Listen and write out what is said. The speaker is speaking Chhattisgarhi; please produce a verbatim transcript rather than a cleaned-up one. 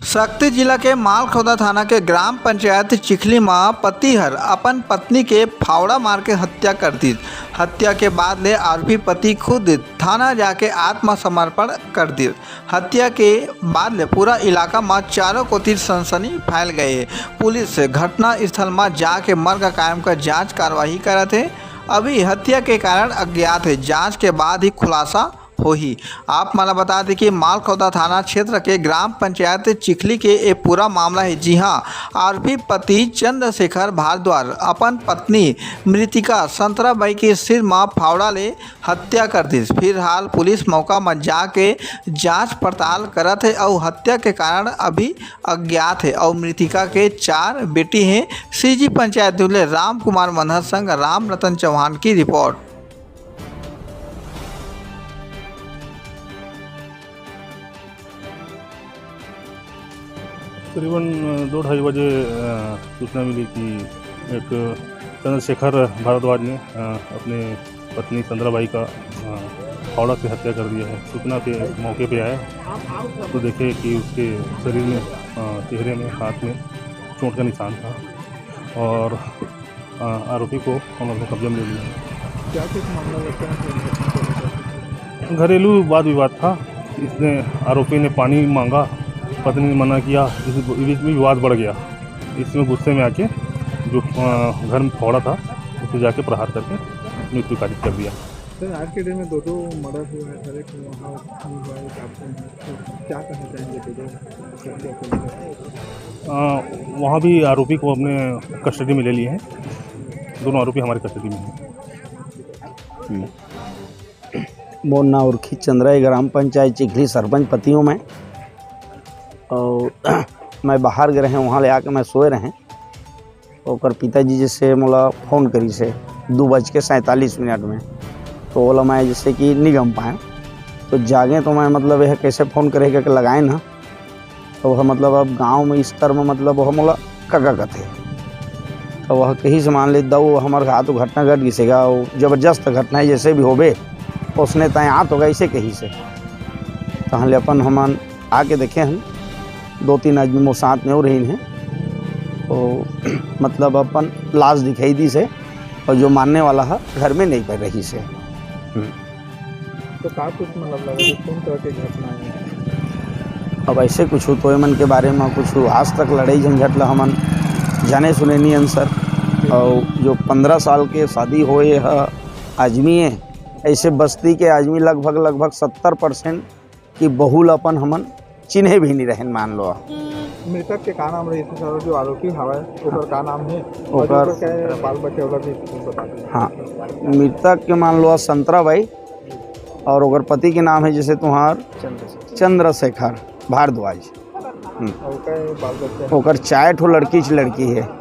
सक्ती जिला के मालखौदा थाना के ग्राम पंचायत चिखली म पति हर अपन पत्नी के फावड़ा मार के हत्या कर दिस। हत्या के बाद ले आरोपी पति खुद थाना जाके आत्मसमर्पण कर दिस। हत्या के बाद ले पूरा इलाका म चारों कोति सनसनी फैल गए हे। पुलिस घटना स्थल म जाके मर्ग कायम कर जांच कार्रवाई करत हे। अभी हत्या के कारण अज्ञात हे, जांच के बाद ही खुलासा होही। आप मन ल बता दें कि मालखौदा थाना क्षेत्र के ग्राम पंचायत चिखली के ए पूरा मामला हे, जिहां आरोपी पति चंद्रशेखर भारद्वाज अपन पत्नी मृतिका संतराबाई के सिर म फावड़ा ले हत्या कर दिस। फिलहाल पुलिस मौका म जाके जांच पड़ताल करत हे अउ हत्या के कारण अभी अज्ञात हे अउ मृतिका के चार बेटी हे। सीजी पंचायत दुले राम कुमार मनहर संग राम रतन चौहान की रिपोर्ट। करीबन, अ, दो ढाई बजे, अ, सूचना मिली कि एक चंद्रशेखर भारद्वाज ने, अ, अपने पत्नी चंद्राबाई का, अ, फावड़ा से हत्या कर दिया है। सूचना पे मौके पे आए तो देखे कि उसके शरीर में, अ, चेहरे में, हाथ में चोट का निशान था और अ, आरोपी को हम अपने कब्जे में ले लिया। क्या कुछ मामला लगता है कि घरेलू वाद विवाद था। इसने, आरोपी ने पानी मांगा, पत्नी ने मना किया, इस बीच में विवाद बढ़ गया। इसमें गुस्से में आके जो, अ, घर में फावड़ा था, उसे जाके प्रहार करके मृत्यु कारित कर दिया। सर, आज के डेट में दो दो मर्डर हुआ है, सर, एक वहाँ हुआ है, एक आपके यहाँ। तो क्या कहना चाहेंगे दो दो? अ, वहाँ भी आरोपी को अपने कस्टडी में ले लिए हैं, दोनों आरोपी हमारे कस्टडी में हैं। हम्म। मोर नाम उर्खी चंद्रा है, ग्राम पंचायत चिखली सरपंच पति हूँ मैं। और मैं बाहर गए रहें, वहाँ ले आके मैं सोए रहें। ओकर पिताजी जैसे मोला फोन करिस हे दू बज के सैंतालीस मिनट में, तो ओला मैं जैसे कि नहीं गम पाए, तो जागे तो मैं मतलब यह कैसे फोन करे करके लगाए ना, तो वह मतलब अब गांव में स्तर में मतलब वह मोला कका कथे, तो वह कहिस मान ले दऊ हमर हाथ घटना घट गिसेगा, वो जबरदस्त घटना है, जैसे भी होबे उसने तय आत होगा, ऐसे कहिस हे। तहन ले अपन हमन आके देखे हन, दो तीन आदमी मोर साथ में और रहिन हे, तो मतलब अपन लाश दिखाई दिस हे और जो मारने वाला है घर में नहीं पर रहिस हे। हम्म। तो का कुछ मतलब लगा कि कौन तरह के घटना है? अब ऐसे कुछ तो एमन के बारे में कुछ आज तक लड़ाई झंझट ला हमन जाने सुने नहीं हन सर। और जो पंद्रह साल के शादी होए ह आदमी है, ऐसे बस्ती के आदमी लगभग, लगभग सत्तर परसेंट कि बहू ल अपन हमन चिन्हे भी नहीं रहन, मान लो। मृतक के का नाम रहिस सर, जो आरोपी हवय, ओकर का नाम है? और ओकर ओकर क्या बाल बच्चे वाला भी कुछ बता दें। हाँ, मृतक के मान लो संतरा बाई और ओकर पति के नाम है जैसे तुम्हार चंद्रशेखर। चंद्रशेखर भारद्वाज। हम्म। और ओकर बाल बच्चे? ओकर चार ठो लड़की च लड़की है।